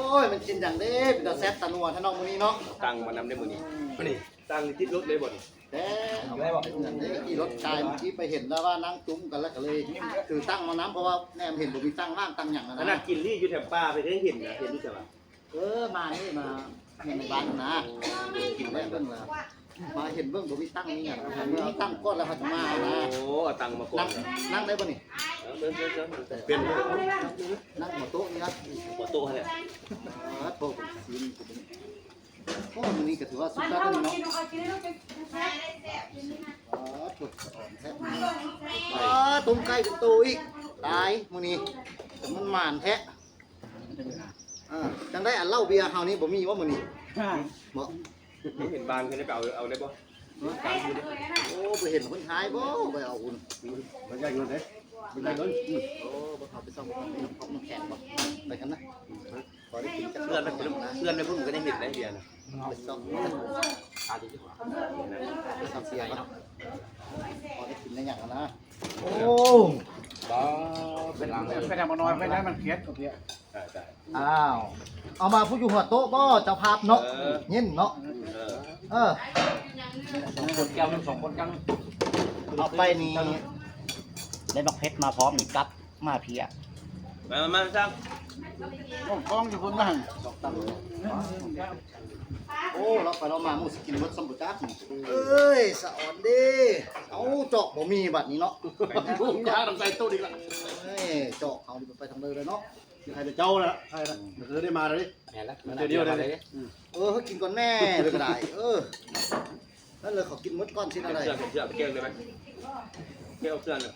ໂອ້ຍ ມັນກິນຫຍັງເດ້ ເປັນຕາແຊບຕານົວແທ້ເນາະມື້ນີ້ເນາະ. ຕັງມານຳເດ້ມື້ນີ້. ນີ້ ຕັງຕິດລົດເລີຍບໍ່ນີ້? ແຕ່ເອົາໄວ້ບໍ່? ຂີ່ລົດກາຍ ເມື່ອກີ້ໄປເຫັນແລ້ວວ່ານັ່ງຈຸ້ມກັນ ແລ້ວກໍເລີຍຖືຕັງມານຳ ເພາະວ່າແນມເຫັນບໍ່ມີຕັງຫວ່າງຕັງຫຍັງຫັ້ນນະ. ຂະໜາດກິນລີ້ຢູ່ແຖມປ່າໄປຍັງເຫັນນະ ເຫັນຢູ່ໃສວະ? ເອີ ມານີ້ມາ ມາໃນບ້ານນະ ກິນໄດ້ເບິ່ງແລ້ວ ມາເຫັນເບິ່ງບໍ່ມີຕັງມີຫຍັງ ເມື່ອເອົາຕັງກ່ອນແລ້ວເຮົາຈະມານະ. ໂອ້ ເອົາຕັງມາກ່ອນ. ນັ່ງ ນັ່ງໄດ້ບໍ່ນີ້? ເອີ ເຊີນ ເຊີນ ເຊີນ ເປັນ ນັ່ງຫົວໂຕະນີ້ນະ ຫົວໂຕະຫັ້ນແຫຼະ. ໂອ້ ຊີ້ນ ໂອ້ ມື້ນີ້ກໍຖືວ່າສຸດຍອດເນາະ. ອໍ ໂທ້ ສະອອນແທ້. ອໍ ຕົ້ມໄກ່ເປັນໂຕອີກ ຕາຍມື້ນີ້ ແຕ່ມັນໝານແທ້. ເອີ ຈັ່ງໃດ ອັນເຫຼົ້າເບຍເຮົານີ້ບໍ່ມີບໍ່ມື້ນີ້? ບໍ່ ເຫັນບາງເພິ່ນໄດ້ໄປເອົາ ເອົາໄດ້ບໍ່? ໂອ້ ບໍ່ເຫັນຄົນຂາຍບໍ່ ໄປເອົາພຸ້ນ. ບໍ່ໄດ້ເງິນເດ້ ບໍ່ໄດ້ເງິນ. ໂອ້ ບໍ່ເຂົ້າໄປສ່ອງ ເພາະມັນແຂງບໍ່ ໄປກັນນະ. ພໍໄດ້ກິນກັບເພື່ອນ ເພື່ອນໄປພຸ້ນກໍໄດ້ເຫັນໄດ້ເບຍນະ. ໄປສ່ອງ ໄປສ່ອງເບຍເນາະ ພໍໄດ້ກິນໄດ້ຫຍັງນະ. ໂອ້ ບໍ່ ເປັນຫຼັງເລີຍ ໄປທາງບໍ່ນ້ອຍ ໄປໄດ້ມັນຄຽດ ໂອເຄ. ອ້າວ ເອົາມາຜູ້ຢູ່ຫົວໂຕະບໍ່ ເຈົ້າພາບເນາະ. ເອີ ເຫັນເນາະ. ເອີ ເອີ ສອງຄົນແກ້ວໜຶ່ງ ສອງຄົນແກ້ວໜຶ່ງ. ເອົາໄປນີ້ ໄດ້ບັກເຜັດມາພ້ອມນີ້ ກັບມາເພຍ. ມາ ມາ ມາ ຊ່າງ ໂອ້ ກ້ອງຢູ່ພຸ້ນນະ. ໂອ້ ເລາະໄປເລາະມາ ໝູ່ຊິກິນເບິດສ່ຳບໍ່ຈັກ. ເອີຍ ສະອອນເດ້. ເອົາ ຈອກບໍ່ມີບັດນີ້ເນາະ. ໄປຢູ່ກາງໃສ່ຕູ້ອີກລະ. ເອີຍ ຈອກເຮົານີ້ໄປທາງເດີເລີຍເນາະ. ໃຫ້ແຕ່ເຈົ້າລະ ໃຫ້ລະ ບໍ່ເຄີຍໄດ້ມາເລີຍ. ແມ່ນລະ ເທື່ອດຽວເລີຍ. ເອີ ເຮົາກິນກ່ອນແດ່ເລີຍກໍໄດ້. ເອີ ນັ້ນເລີຍ ເຂົາກິນໝົດກ່ອນຊິນະ. ເອົາເສື້ອ ເອົາເສື້ອໄປແກ້ວໄດ້ໄໝ? ແກ້ວເສື້ອນະ.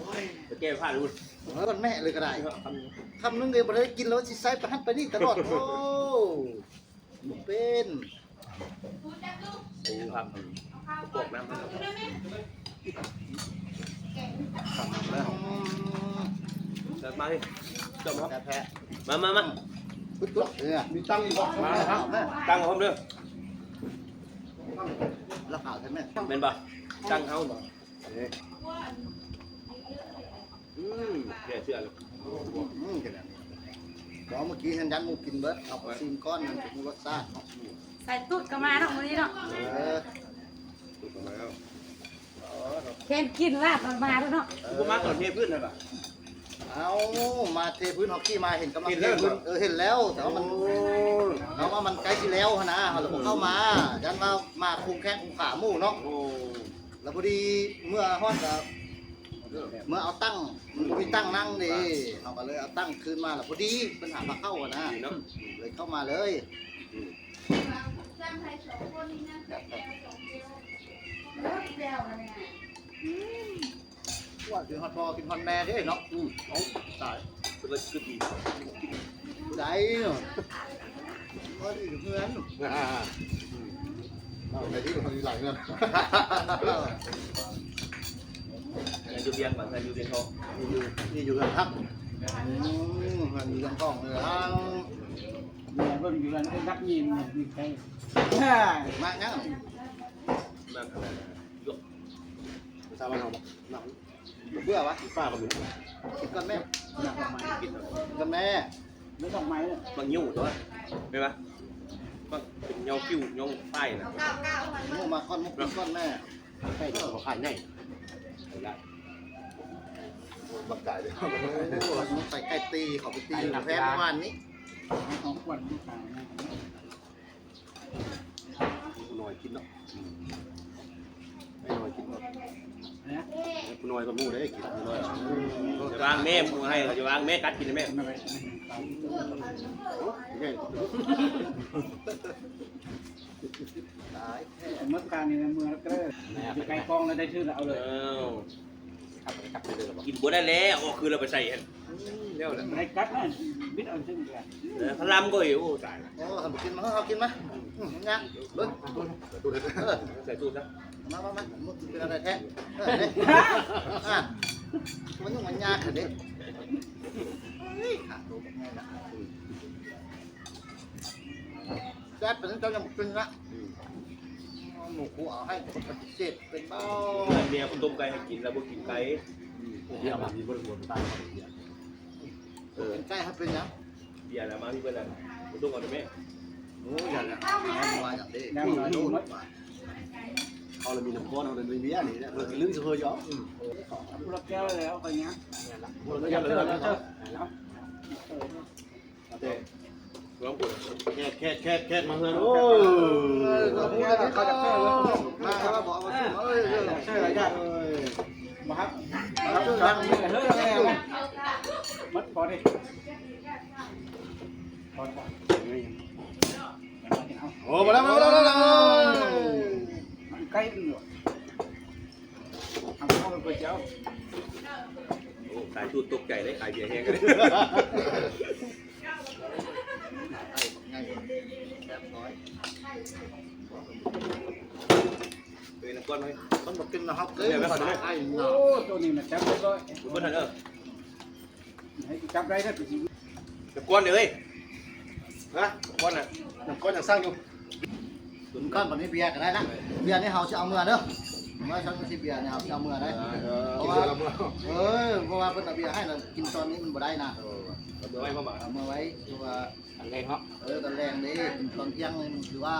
ໂອ້ຍ ໄປແກ້ວຜ້າດູ. ເອີ ກ່ອນແມ່ເລີຍກໍໄດ້. ຄຳໜຶ່ງກໍບໍ່ໄດ້ກິນແລ້ວ ຊິໃສ່ໄປຫັ້ນໄປນີ້ຕະຫຼອດ. ໂອ້ ບໍ່ເປັນ. ໂອ້ ຄັບ ປອກນ້ຳ ເດີນມາເລີຍ ເດີນມາ ມາ ມາ ມາ. ມີຕັງອີກບໍ່? ມາ ມາ ຕັ້ງພ້ອມເດີ. ລາຄາເທົ່າໃດ? ແມ່ນບໍ່? ຕັ້ງເຮົາບໍ່? ເອີ ອືມ ແກ່ເຊື່ອເລີຍ. ອືມ ເມື່ອກີ້ຫັ້ນຍັນໝູ່ກິນເບິດ ເຮົາກໍຊີມກ່ອນ ມັນເປັນຮູ້ລົດຊາດເນາະ. ໃສ່ຕູດກໍມາເນາະ ມື້ນີ້ເນາະ. ເອີ ຕູດກໍມາແລ້ວ. ແຄ່ນກິນລາບມາແລ້ວເນາະ. ເອີ ບໍ່ມາຕອນເທພື້ນຫັ້ນຫວາ? ເອົ້າ ມາເທພື້ນ ເຮົາຂີ່ມາເຫັນກຳລັງເທພື້ນ. ເອີ ເຫັນແລ້ວ ແຕ່ວ່າມັນ ເຮົາວ່າມັນໃກ້ຊິແລ້ວຫັ້ນນະ ເຮົາເລີຍບໍ່ເຂົ້າມາ ຢ້ານວ່າມາຄຸງແຂ້ງຄຸງຂາໝູ່ເນາະ. ແລ້ວພໍດີເມື່ອຮອດກໍເມື່ອເອົາຕັ່ງ ມັນບໍ່ມີຕັ່ງນັ່ງເດ້ ເຮົາກໍເລີຍເອົາຕັ່ງຄືນມາ ແລ້ວພໍດີເພິ່ນຫາພາເຂົ້າຫັ້ນນະ ເລີຍເຂົ້າມາເລີຍ. ວ່າຊິຮອດພໍ່ກິນຮອດແມ່ເດ້ເນາະ. ອືມ ເອົາ ຕາຍ ເພິ່ນວ່າຊິຄືດີ ຜູ້ໃດເນາະ ກໍຢູ່ເຮືອນ. ອ່າ ອືມ ເອົາໄປທີ່ເພິ່ນຢູ່ຫຼາຍເຮືອນ ເຮືອນຢູ່ວຽງ ເຮືອນຢູ່ວຽງທອງ ຢູ່ ຢູ່ເຮືອນພັກ. ອືມ ເຮືອນຢູ່ວຽງທອງເລີຍ. ເບິ່ງຢູ່ເຮືອນ ເປັນນັກຍິງ ມາຫຍັງ? ມາຫຍັງ? ຢູ່ ພາສາບ້ານເຮົາບໍ່? ເບື່ອວະ? ປ້າກໍມີ ກິນກ່ອນແມ່ ກິນກ່ອນແມ່. ເລື່ອງດອກໄມ້ເນາະ ບັກຍູ້ຕົວະ ແມ່ນປະ? ບັກເປັນຍອງຄິ້ວ ຍອງປ້າຍນະ. ໝູ່ມາກ່ອນ ໝູ່ກິນກ່ອນແມ່. ໄກ່ຕົວະຂາຍໃຫຍ່ ໄປລະ ບັກກາຍເດ້. ໂອ້ ໃສ່ໄກ່ຕີ ເຂົາໄປຕີຢູ່ແພງວານນີ້ ເອົາຂວັນມາຂາຍ. ຜູ້ນ້ອຍກິນເນາະ ອືມ ໄອ້ນ້ອຍກິນເນາະ ຜູ້ນ້ອຍກໍໝູ່ໄດ້ກິນ ຜູ້ນ້ອຍ. ຈະວາງແມ່ ໝູ່ໃຫ້ ຈະວາງແມ່ ກັດກິນແມ່. ໝົດການນີ້ເມືອແລ້ວເດີ ຢູ່ໃກ້ກ້ອງແລ້ວໄດ້ຖືກແລ້ວເອົາເລີຍ. ເອີ ກິນບໍ່ໄດ້ແລ້ວ ເອົາຄືນລະໄປໃສ່ຫັ້ນ ອືມ ແລ້ວລະ ໄດ້ກັດນະ ບິດເອົາຊື່ເດີ. ເອີ ພະລຳກໍ ໂອ້ ຕາຍລະ. ໂອ້ ເຮົາບໍ່ກິນ ມາ ເຮົາກິນມາ. ອືມ ຍາກເບິ່ງ ເອີ ໃສ່ຕູ້ຊະ ມາ ມາ ມາ. ເປັນອະໄລແທ້? ເອີ ອ່າ ມັນຫຍຸ້ງມັນຍາກເດ້. ເອີຍ ຂາໂຕບັກໃຫຍ່ລະ. ແຊບປານນັ້ນເຈົ້າຍັງບໍ່ກິນນະ. ອືມ ໝູ່ຄູເອົາໃຫ້ ປະຕິເສດເປັນບໍ່? ເມຍເຂົາຕົ້ມໄກ່ໃຫ້ກິນ ແລ້ວບໍ່ກິນໄກ່. ອືມ ເມຍມັນມີບໍ່ໄດ້ຫົວຕາຍ. ເອີ ເປັນໄກ່ເຮົາເປັນຫຍັງ? ເບຍນະ ມາມີເບິດແລ້ວ ບໍ່ຕ້ອງເອົາແມ່. ໂອ້ຍ ຢ່າແລ້ວ ແມ່ນວ່າຫຍັງເດ້ ເຂົາລະມີນ້ຳກ້ອນ ເຮົາລະມີເບຍນີ້ແຫຼະ ເພິ່ນກໍລຶ້ງຊິເຮີຢອກ. ອືມ ຄົນລະແກ້ວແລ້ວ ໄປຫຍັງ ຄົນລະແກ້ວແລ້ວ. ແຂກ ແຂກ ແຂກ ແຂກມາເຮືອນ ໂອ້ຍ ມາແລ້ວ ມາແລ້ວ ບໍ່ເອົາມາຊື້ ເອີຍ ເອີຍ ມາຮັບ ມາຮັບ ເອີຍ ເອີຍ ໝົດພໍດີ ພໍ ໂອ້ ມາແລ້ວ ມາແລ້ວ ມາແລ້ວ ໃກ້ຢູ່ ທາງເຂົ້າເປັນເຈົ້າ ໂອ້ ສາຍຕູດຕົກໃຈເດ້ ຂາຍເບຍແຮງ ເອີຍ ນ້ຳກ້ອນ ມັນບໍ່ກິນແລ້ວ ເຮົາເກີນ ເອົາໄປເລີຍ ໂອ້ ໂຕນີ້ນະ ຈັບໄດ້ບໍ່ ເບິ່ງຫັ້ນເດີ ໃຫ້ຈັບໄດ້ເດີ ນ້ຳກ້ອນເອີຍ ຮະ ນ້ຳກ້ອນນະ ນ້ຳກ້ອນຍັງສັ່ງຢູ່ ເປັນກ້ອນ ບັດນີ້ເບຍກໍໄດ້ນະ ເບຍນີ້ເຮົາຊິເອົາເມືອເດີ ເມື່ອຊັ້ນຊິເບຍນີ້ເຮົາຊິເອົາເມືອໄດ້ ເອີ ເພາະວ່າ ເອີ ເພາະວ່າເພິ່ນເອົາເບຍໃຫ້ແລ້ວ ກິນຕອນນີ້ມັນບໍ່ໄດ້ນະ ເອີ ເອົາເມືອໄວ້ ເອົາເມືອໄວ້ ເພາະວ່າ ຕອນແລງເນາະ ເອີ ຕອນແລງເດ້ ຕອນທ່ຽງນີ້ມັນຄືວ່າ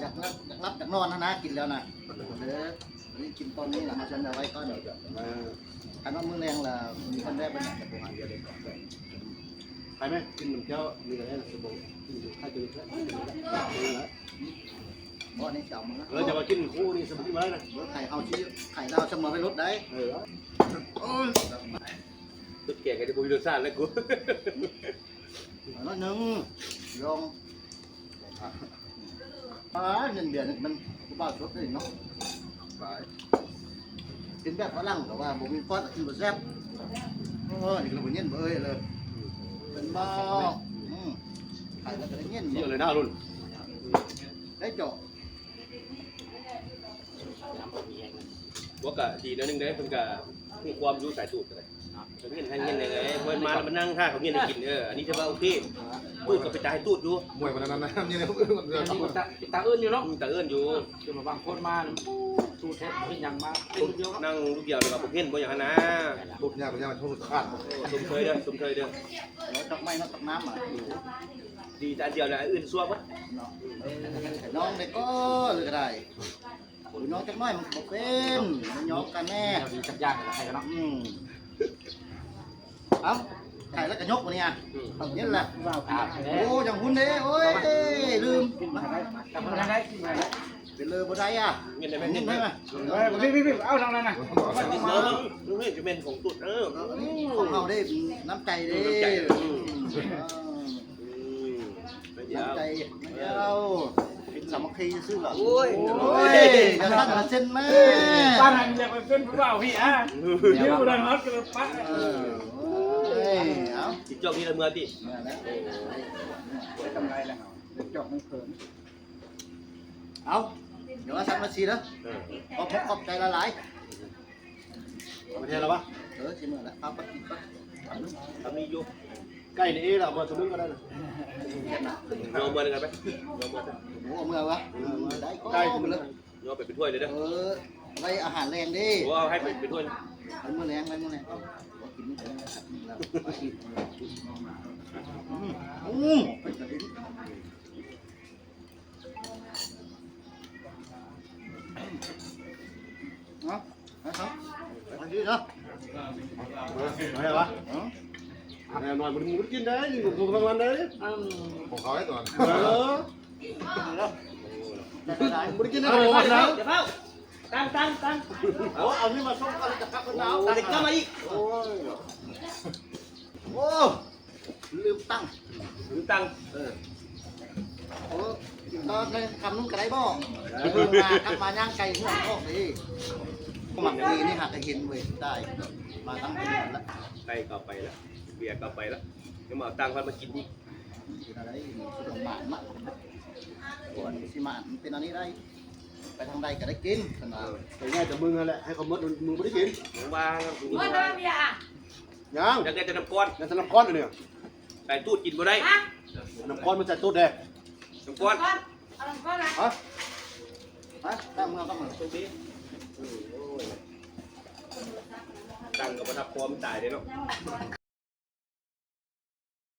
ຢາກຫຼັບ ຢາກຫຼັບຢາກນອນຫັ້ນນະ ກິນແລ້ວນະ ເອີ ນີ້ກິນຕອນນີ້ລະ ເຮົາຈະເອົາໄວ້ກ່ອນ ເອີ ຄັນວ່າມື້ແລງລະມີຄົນແດ່ເພິ່ນອາດຈະບໍ່ໃຫ້ເລີຍ ໄປແມ່ ກິນນຳແກ້ວນີ້ກໍໄດ້ ສະບົງ ກິນໄຂ່ຕົວນີ້ ບໍ່ ອັນນີ້ຈະເອົາມາ ເອີ ຈະມາກິນຄູ່ນີ້ ສະບົງກິນບໍ່ໄດ້ນະ ບໍ່ ໄຂ່ເຮົາຊິ ໄຂ່ລາວສະເໝີໄປລົດໄດ້ ເອີ ໂອ້ຍ ສຸດແກງກໍຈະບໍ່ມີລົດຊາດແລ້ວກູ ໜ້ອຍໜຶ່ງ ລອງ ອ່າ ເຢັນເບຍນີ້ມັນບໍ່ບາດສົດເດ້ເນາະ ກິນແບບຝຣັ່ງກໍວ່າບໍ່ມີຟອດກິນບໍ່ແຊບ ໂອ້ຍ ນີ້ກໍບໍ່ເຢັນເບີຍເລີຍ ເປັນບໍ່ ອືມ ຂາຍແລ້ວກໍໄດ້ເງິນ ເຍາະເລີຍນະລຸນ ໄດ້ເຈາະ ບໍ່ກະດີໜ້ອຍໜຶ່ງເດ້ ເພິ່ນກະຮູ້ຄວາມຢູ່ສາຍຕູດກໍໄດ້ ເຂົາເຮັດໃຫ້ເຮັດໄດ້ ເພິ່ນມາແລ້ວມານັ່ງຖ້າເຂົາເຮັດໃຫ້ກິນ ເອີ ອັນນີ້ຖືວ່າໂອເຄ ຕູດກໍເປັນຕາໃຫ້ຕູດຢູ່ ມວຍມັນນັ້ນນະ ຕາ ຕາອື່ນຢູ່ເນາະ ຕາອື່ນຢູ່ ຄືວ່າບາງຄົນມາ ຕູດເຮັດບໍ່ເຮັດຫຍັງມາ ຕູດດຽວ ນັ່ງລູກດຽວແລ້ວກໍບໍ່ເຫັນບໍ່ຫຍັງຫັ້ນນະ ຕູດຍາກ ຍາກ ທຸກຂາດ ຊົມເຊີຍເດີ ຊົມເຊີຍເດີ ດອກໄມ້ເນາະ ດອກນ້ຳ ອືມ ດີແຕ່ອັນດຽວນະ ອື່ນຊົ່ວໝົດ ເນາະ ນ້ອງໄດ້ກໍ ຫຼືກໍໄດ້ ໂອ້ຍ ຍອມຈັກໜ້ອຍມັນກໍບໍ່ເປັນ ມັນຍອມກັນແນ່ ເຈົ້າດີຈັກຢ່າງກໍໃຫ້ກັນເນາະ ອືມ ເອົ້າ ໄຂ່ແລ້ວກໍຍົກບາດນີ້ອະ ອືມ ເຫັນລະ ອ່າ ໂອ້ ຍັງຫຸ້ນເດ້ ໂອ້ຍ ລືມ ກິນມາໄດ້ ກິນມາໄດ້ ເປັນເລີບໍ່ໄດ້ອະ ເງິນໄດ້ໄໝ ເງິນໄດ້ໄໝ ເອີ ພີ່ໆ ເອົາທາງນັ້ນນະ ເອົາມາ ລູກນີ້ຈະແມ່ນຂອງຕຸດ ເອີ ອັນນີ້ຂອງເຮົາເດ້ ນ້ຳໃຈເດ້ ນ້ຳໃຈ ອືມ ອືມ ນ້ຳໃຈດຽວ ເປັນສາມັກຄີຊື່ໆ ລະ ໂອ້ຍ ໂອ້ຍ ຢ່າຊັ້ນລະເຊັນແມ່ ປານນັ້ນຢາກໄປເປັນຜູ້ບ່າວພີ່ອະ ຢູ່ບໍ່ໄດ້ຮອດກໍໄປປະ ເອີ ໂອ້ຍ ເອົາ ຊິຈອກນີ້ລະເມືອຕິ ເມືອແລ້ວ ໄດ້ກຳໄລແລ້ວ ໄດ້ຈອກມັນເຂີນ ເອົາ ດຽວວ່າສັກມາຊີເດີ ເອີ ຂອບ ຂອບໃຈຫຼາຍໆ. ເອົາໄປແທນລະວະ ເອີ ຊິເມືອລະ ເອົາໄປກິນກ່ອນ ທຳນີ້ຢູ່ ໄກ່ນີ້ເອລະ ເອົາມາຕົວໜຶ່ງກໍໄດ້ນະ ເອົາເມືອນຳກັນໄປ ເອົາເມືອ ໂອ້ ເອົາເມືອວະ ເອີ ໄດ້ ໄກ່ຕົວໜຶ່ງ ເອົາໄປເປັນຖ້ວຍເລີຍເດີ ເອີ ໄວ້ອາຫານແລງເດ້ ໂອ້ ເອົາໃຫ້ເປັນ ເປັນຖ້ວຍ ໄວ້ມື້ແລງ ໄວ້ມື້ແລງ ເອົາ ກິນມື້ແລງ ອືມ ອືມ ເນາະ ເນາະ ເນາະ ເນາະ ໜ້ອຍບໍ່ໄດ້ກິນໄດ້ ຢູ່ກັບມັນໄດ້ ຂອງເຂົາໄດ້ຕອນ ເອີ ບໍ່ໄດ້ກິນໄດ້ ດຽວເຝົ້າ ຕັ້ງ ຕັ້ງ ຕັ້ງ ເອົາ ເອົານີ້ມາສົ່ງກ່ອນ ຈະກັບເພິ່ນເອົາ ເອົາ ເອົາມາອີກ ໂອ້ຍ ໂອ້ ລືມຕັ້ງ ລືມຕັ້ງ ເອີ ໂອ້ ກິນຕອນໃນຄຳໜຶ່ງກໍໄດ້ບໍ່? ເອີ ມາກັບມາຍ່າງໄກ່ເຮືອອອກເດ້ ມັກດີນີ້ຫາກະເຫັນເວີຍ ໄດ້ ມາຕັ້ງແຕ່ນັ້ນລະ ໄກ່ກໍໄປລະ ເບຍກໍໄປລະ ຍັງມາເອົາຕັງຂ້ອຍມາກິນອີກ ເປັນອະໄລ ຊິມານ ມັນເປັນອັນນີ້ໄດ້ ໄປທາງໃດກໍໄດ້ກິນ ເພິ່ນວ່າ ເອີ ໄປງ່າຍແຕ່ມຶງຫັ້ນແຫຼະ ໃຫ້ເຂົາໝົດ ມຶງບໍ່ໄດ້ກິນ ຍັງວ່າ ໝົດແລ້ວເບຍອະ ຍັງ ຢາກໄດ້ແຕ່ນ້ຳກ້ອນ ໄດ້ແຕ່ນ້ຳກ້ອນອັນນີ້ ໃສ່ຕູດກິນບໍ່ໄດ້ ຮະ ນ້ຳກ້ອນມາໃສ່ຕູດແດ່ ນ້ຳກ້ອນ ເອົານ້ຳກ້ອນມາ ຮະ ຮະ ຕັ້ງເມືອກໍເມືອ ໂຊກດີ ໂອ້ຍ ຕັ້ງກໍບໍ່ທັບຄວາມຕາຍເດ້ເນາະ.